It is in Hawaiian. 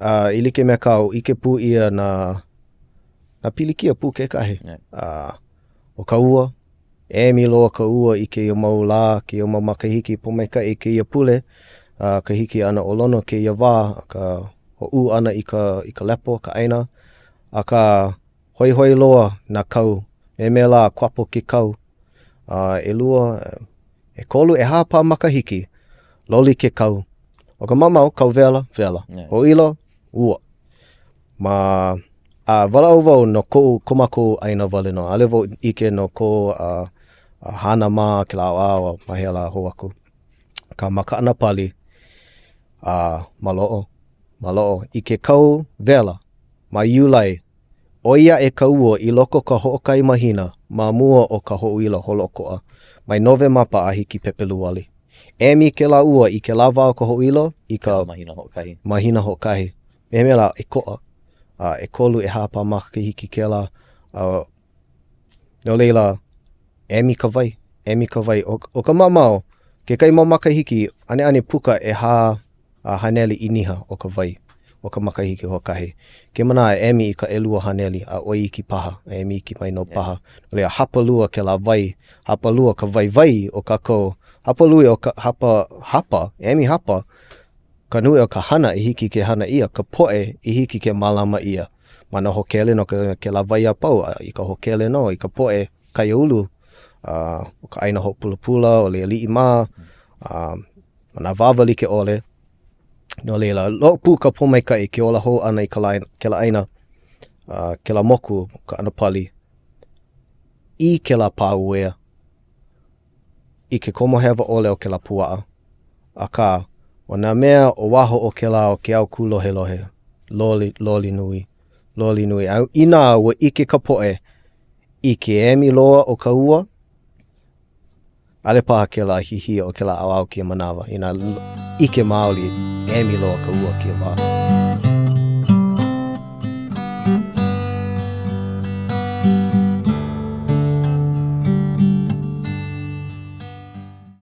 A e like me kāu, ʻike pū ʻia nā, nā pilikia pū kekahi. Yeah. A, ʻo ka ua, emi loa ka ua i kēia mau lā, kēia mau makahiki, pōmaikaʻi kēia pule, a ka hiki ʻana o Lono kēia wā, ka hoʻū ʻana i ka, i ka lepo, ka ʻāina. Akā, hoihoi loa nā kau, me he mea lā, kuapo ke kau. A ʻelua, ʻekolu, ʻehā paha makahiki, loli ke kau. ʻO ka maʻamau, kau wela, wela. Yeah. Hōʻilo, ua. Ma, a walaʻau wau no koʻu, ko mākou ʻāina wale nō. ʻAʻole wau ʻike no ko uh, Hāna mā kēlā ʻaoʻao a ma hea lā hou aku. Akā ma Kaʻanapali, a maloʻo, maloʻo. I ke kau wela, ma Iulai, ʻoi aʻe ka ua i loko o ka hoʻokahi mahina ma mua o ka hoʻoilo holoʻokoʻa, mai Nowemapa a hiki Pepeluali. Emi kēlā ua i kēlā wā o ka hoʻoilo i ka mahina hoʻokahi. Mahina hoʻokahi. Me he mea lā, ʻekoʻa, a ʻekolu, ʻehā paha makahiki kēlā. A, no laila, emi ka wai, emi ka wai. ʻO, ʻo ka maʻamau, kekahi mau makahiki, ʻaneʻane puka ʻehā a haneli ʻīniha o ka wai o ka makahiki hoʻokahi. Kēia manawa e emi i ka 200 a ʻoi iki paha, a emi iki mai nō paha. No laila, hapalua kēlā wai, hapalua ka waiwai o kākou, hapalui o ka, hapa, hapa, emi hapa ka nui o ka hana i hiki ke hana ʻia, ka poʻe i hiki ke mālama ʻia. Ma nā hōkele no kēlā wai a pau, a i ka hōkele nō, i ka poʻe kaiāulu, a o ka ʻāina hoʻopulapula, o Leialiʻi mā, a ma nā wāwae like ʻole. No laila, loaʻa pū ka pōmaikaʻi ke ola hou ʻana i ka kēlā ʻāina, a kēlā moku, Kaʻanapali, i kēlā pā uea, i ke komo hewa ʻole o kēlā puaʻa. Akā, ʻo nā mea o waho o kēlā o ke ao kūlohelohe, loli, loli nui, loli nui. A inā ua ʻike ka poʻe i ke emi loa o ka ua, ʻaʻole paha kēlā hihia o kēlā ʻaoʻao kēia manawa, inā ʻike maoli, emi loa ka ua kēia wā.